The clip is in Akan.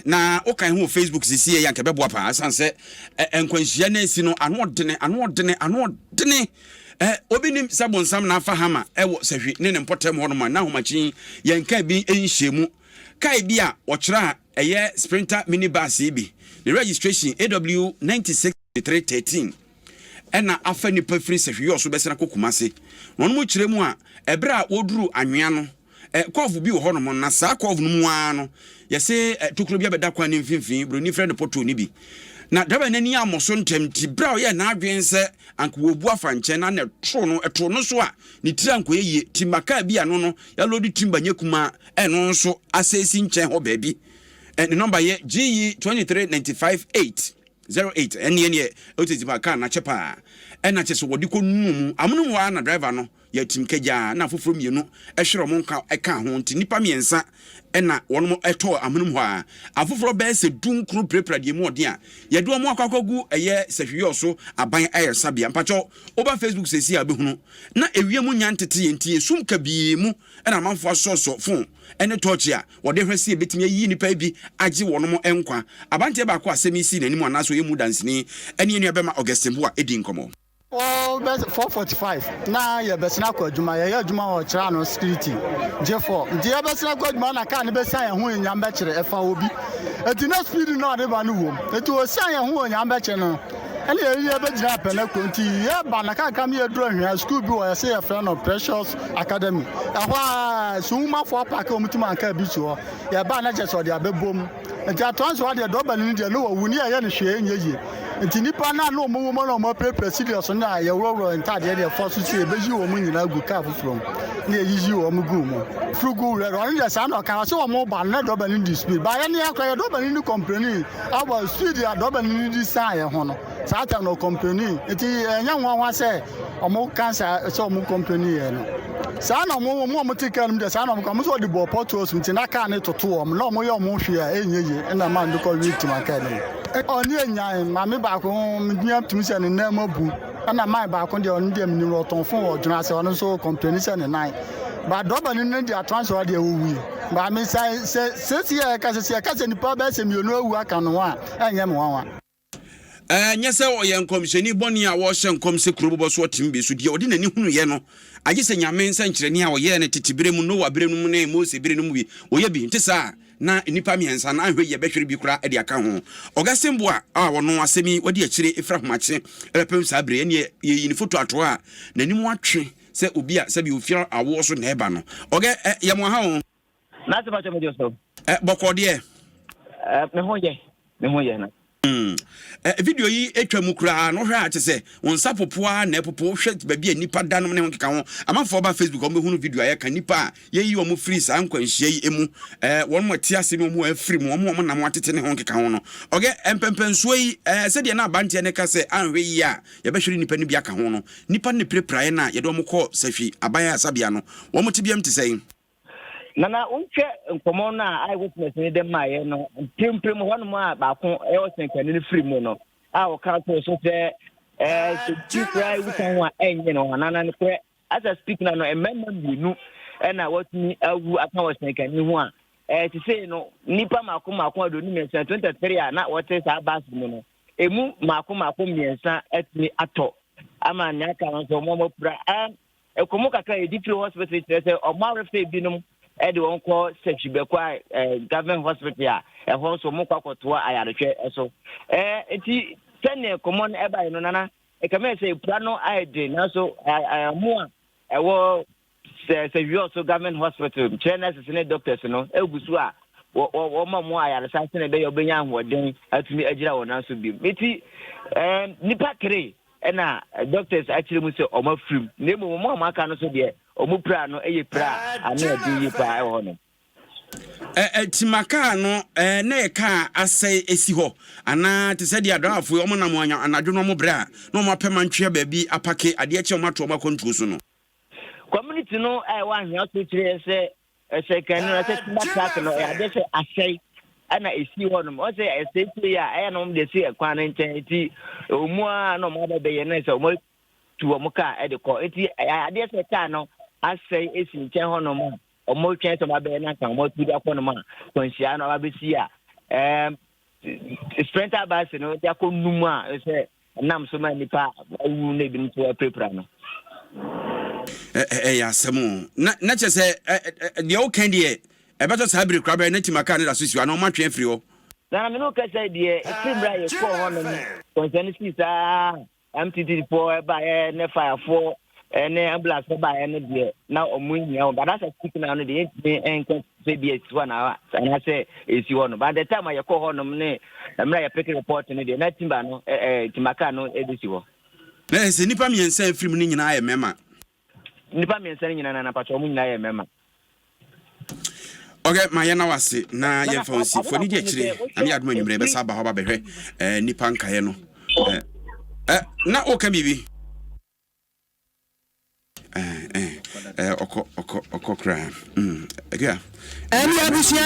Na wokan ho wɔ Facebook seesei yi a, anka ɛbɛboa paa. Ɛsiane sɛ nkwanhyia no asi no, ano ɔdene, ano ɔdene, ano ɔdene. Obi nim sɛ bonsam na afa hama ɛwɔ sahwi ne ne mpɔtam hɔnom a, na ahomakye yɛn kaa bi nhyɛ mu. Kaa bi a wɔkyerɛ a ɛyɛ Sprinter minibus yi bi, ne registration AW 96 313 ɛna afa nipa firi sahwi yɛ ɔso bɛsena kɔ Kumase. Na wɔn mu kyerɛ mu a, ɛberɛ a wɔduru anwea no, curve bi wɔ hɔnom, na saa curve no mu ara no, yɛsɛ tokuro bi abɛda kwan ne mfimfini, buroni frɛ no pothole no bi, na driver n'ani ammɔ so ntɛm, nti berɛ a ɔyɛ n'adwene sɛ anka wɔbu afa nkyɛn na ɛtoro no, ɛtoro no so a, ne tiri ankɔyɛ yie. Timber kaa bi ano no yɛalodi timber nyɛ kumaa, ɛno nso asɛsi nkyɛn hɔ baabi. Ne number yɛ GE 23 95 8 08. Ɛneɛ neɛ ɛwɔ kaa n'akyɛ paa, ɛna kyɛ sɛ wɔde kɔ nunu mu amonom hɔ ara na driver no yɛtim kagyaa, na afoforɔ mmienu ɛhwerɛ ɔmo nka ɛka ho, nti nnipa mmiɛnsa ɛna wɔn ɛtɔɔ amonom hɔ a, afoforɔ bɛyɛ sɛ 19 pirapira deɛ mu ɔden a yɛde wɔn akɔ akɔgu ɛyɛ sɛhwiyɛ so aban ayaresabea. Mpakyɛw, woba Facebook sɛsi a, bɛhunu na ewia mu nya ntete yɛ, nti esum kabii mu ɛna amanfoɔ asɔsɔ phone ɛne tɔɔkye a wɔde hwɛ sɛ ebɛtumi ayi nipa bi agye wɔn nkwa. Abanteɛ baako asɛm yi si n'anim anaasɛ ɔyɛ mu danseni ɛne enua bɛma Augustine Boa edi nkɔmɔ. Bɛ 4:45 na yɛbɛsena akɔ adwuma. Yɛyɛ adwuma wɔ kyerɛ no security gye fɔ, nti yɛbɛsena akɔ adwuma na kaa no bɛsia yɛn ho nyam bɛkyerɛ ɛfa obi, nti na speed no ɔde ba no wom, nti ɔsia yɛn ho wɔ nyam bɛkyerɛ no, ɛne yɛyi yɛbɛgyina apɛnɛ kuro, nti yɛba na kakra mi yɛduru ahwea school bi wɔ yɛsɛ yɛfrɛ no Precious Academy. Ɛhɔ a suhumafoɔ apaake wɔn tim anka bi si hɔ, yɛba na kyerɛ sɛ ɔde abɛbom, nti atoa nso adeɛ dɔba no deɛ ne wɔwu ne yɛyɛ no hwee nyɛ yie. Nti nipa no a na ɔmo wɔ mu na ɔmo apirapira serious no a, yɛworɔworɔ ntaadeɛ deɛ fa so sɛ yɛbɛyi wɔn nyinaa gu kaa foforɔ mu na yɛyiyi wɔn gu mu firi gu wura. Ɔno deɛ saa na ɔka, ɔsɛ wɔn ba no na dɔba no di speed baayɛ ne yɛkora yɛ dɔba no ni complain about speed a dɔba no di san yɛ ho no saa time na ɔcomplain, nti ɛnyɛ nwanwa sɛ ɔmo ka saa sɛ ɔmo complain yɛ no saa na ɔmo a ɔmo te kaa no mu deɛ saa na ɔmo ka, ɔmo sɛ ɔde bɔ potholes, nti na kaa no toto wɔn na ɔmo yɛ ɔmo hwee a ɛnyɛ yie, ɛna maa no kɔ wi tuma kaa no mu. Ɔne enyan maame baako nyɛ tumi sɛ ne nan mu abu, ɛna man baako deɛ, ɔno deɛ menim, ɔtɔn phone wɔ dwena sɛ ɔno nso complain sɛ ne nan ba dɔba no ne deɛ atoa nso deɛ wɔwui maame sɛ sɛsi yɛ ɛka sɛ yɛka sɛ nipa bɛyɛ sɛ mmienu awu aka no ho a, ɛnyɛ me nwanwa. Ɛnyɛ sɛ ɔyɛ nkɔmhyɛni bɔne a wɔhyɛ nkɔm sɛ kuro bobɔ so ɔtem bi so deɛ ɔde n'ani hunuyɛ no, agye sɛ Nyame nsɛnkyerɛnne a ɔyɛɛ no tete berɛ mu, Noa berɛ no mu ne Mose berɛ no mu bi ɔyɛ bi nte saa na nnipa mmiɛnsa na ahwɛ yɛ bɛhwere bi koraa de aka ho. Augustine Boa a ɔno asɛm yi wadi akyire ɛfiri ahomakye ɛbɛpem saa berɛ, ɛneɛ yɛyi ne foto ato a n'anim atwe sɛ obi a sɛbi ofia awoɔ so na ɛba no. Ɔgɛ yɛ mo aha o. Na sɛ bàtɛ mo jɔ so. Bɔkɔ deɛ. Me ho yɛ, me ho yɛ na. Video yi atwa mu koraa no, hwɛ a kyɛ sɛ wɔn nsa popoa na ɛpopo. Hwɛ baabi a nipa da nom ne ho keka ho. Amanfoɔ ba Facebook a, wɔbɛhunu video a yɛka nipa a yɛyi wɔn firi saa nkwanhyia yi mu, wɔn mo ɛte ase ne wɔn afiri mu, wɔn a wɔn nam atete ne ho keka ho no. Ɔgɛ mpɛmpɛnsoɔ yi, sɛdeɛ na abanteɛ ne ka sɛ anhwɛ yi a yɛbɛhwere nipa no bi aka ho no, nipa no ne pirepiraeɛ no a yɛde wɔn kɔ sahwi aban asabea no, wɔn te biam te sɛn? Nana, wohwɛ nkɔmmɔ no a eyewitness no de maayɛ no, mprempren hɔnom a baako ɛwɔ sɛnkani no firi mu no a wɔka to so sɛ sɛ bi koraa wuka ho a ɛnyɛ no anana no korɛ. As I speak na no, mmarima mmienu ɛna wɔtumi awu aka wɔ sɛnkani ho a sisei no nipa mako mako 23, 23 a na wɔte saa bus mu no, emu mako mako mmiɛnsa atumi atɔ ama nea aka no nso wɔn apura. Nkɔmɔ kakra yɛdi firi hospital kyerɛ sɛ ɔmo arefɛ binom ɛde wɔn kɔ Sɛhwibɛkɔ a government hospital a ɛhɔ nso ɔmo kɔ akɔtoa ayarehwɛ ɛso. Nti sɛnea nkɔmɔ no ɛbaeɛ no, nana, ɛkɛmɛ sɛ epura no ayɛ den, nanso ɛmo a ɛwɔ sɛ Sɛhwiɔso government hospital kyerɛ nurses ne doctors no egu so a wɔma mo ayaresa sɛnea ɛbɛyɛ ɔbɛnya ahoɔden atumi agyina wɔn nan so bi. Nti nipa three ɛna doctors akyerɛ mu sɛ ɔmo afirim, na emu ɔmo a ɔmo aka no so deɛ, ɔmo pira no ɛyɛ pira a ano ɛden yie paa ɛwɔ hɔ no. Tima kaa no na yɛ kaa asɛe esi hɔ anaa te sɛ deɛ adraafoɔ ɔmo nam anadwo no, ɔmo brɛ a na ɔmo apɛ mantwea baabi apake adeɛ kyɛ, ɔmo ato ɔmo akɔntuo so no. Community no a ɛwɔ ahwea so kyerɛ sɛ ɛsɛ kan no ɛsɛ timber truck no ɛyɛ adeɛ sɛ asɛe ɛna esi hɔ nom. Ɔsɛ ɛsɛ sie a ɛyɛ na ɔmo de si ɛkwan no nkyɛn, nti ɔmo a na ɔmo aba bɛyɛ no sɛ ɔmo tu ɔmo kaa ɛde kɔ, nti ɛyɛ adeɛ sɛ kaa no asɛe esi nkyɛn hɔ nom a ɔmo twɛn sɛ ɔmo abɛyɛ na nka ɔmo atu de akɔ nom a kwanhyia no aba bɛsi a. ɛɛm sprinter bus no de akɔ num a sɛ nam so ma nipa awu na ebinom nso apirapira no. Ɛyɛ asɛm o. Na na kyerɛ sɛ deɛ woka deɛ ɛbɛtɔ saa bere koraa bɛyɛ na timaka ne da so si hɔ anaa ɔmatwe afiri hɔ. Na na me ne wo kasa deɛ ɛfiri mmerɛ a yɛkɔɔ hɔ nom kɔnsɛn no sii saa MTT foɔ ɛbaeɛ ne firefoɔ ne ambulance baeɛ no deɛ na ɔmo nhia wɔn but as I speak now no deɛ yɛntumi nka sɛ bi esi hɔ na anaasɛ esi hɔ no but the time a yɛkɔɔ hɔ nom ne mmerɛ a yɛpeke report no deɛ na timba no ɛɛ timaka no ɛbɛsi hɔ. Na ɛsɛ nnipa mmiɛnsa a ɛfiri mu no nyinaa yɛ mmarima. Nnipa mmiɛnsa no nyinaa na mpakyɛ wɔn nyinaa yɛ mmarima. Okay, ma yɛn na wase na yɛmfa wo nsi fo ani di akyire na meyɛ adom anwummerɛ yɛbɛsa aba hɔ ba bɛhwɛ eh, nnipa nkaeɛ no eh, eh, na woka biribi eh, eh, eh, ɔkɔ ɔkɔ ɔkɔ koraa mm, akua. Ɛne abusua.